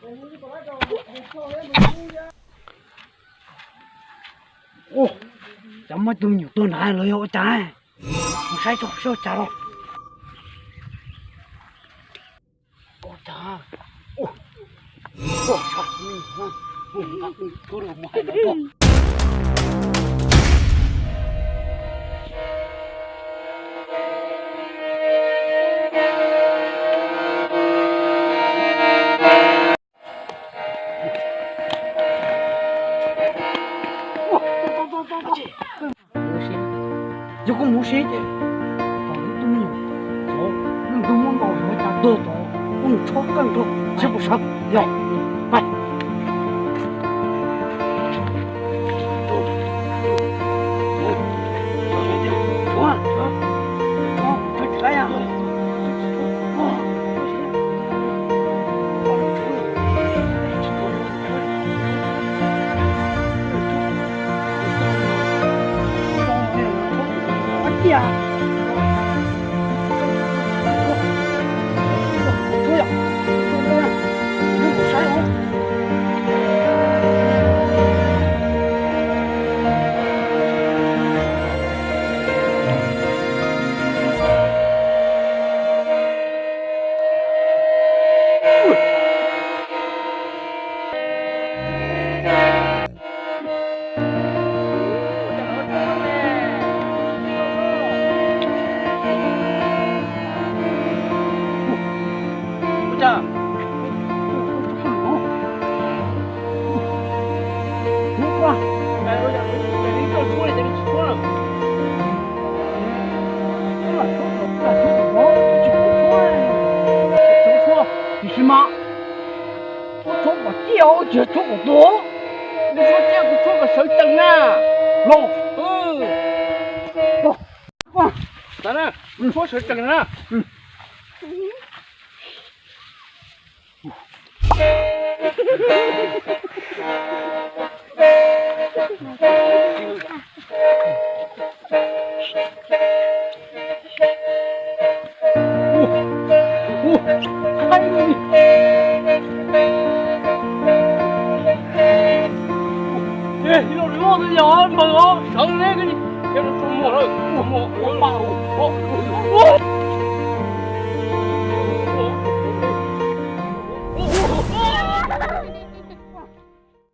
Ua, cas muaj ib tug me nyuam tuag nrad los yog ua cas? Mus saib tso, saib ua cas los. Ua cas? Ua, ua, Yog koj mus ua si ces, tom lub tub me nyuam, tov, ntuj muab ntaus yuav cas tuag tod, koj mus tshuab qeej rau, tsis pom sawv, yog, pais. Tiam sis mas kuv tshuab kom ciaj, tsis yog tshuab kom tuag. Nws tshuab ciaj, kuv tshuab kom sawv tsees na. Los, los, los, tshuab sawv tsees na.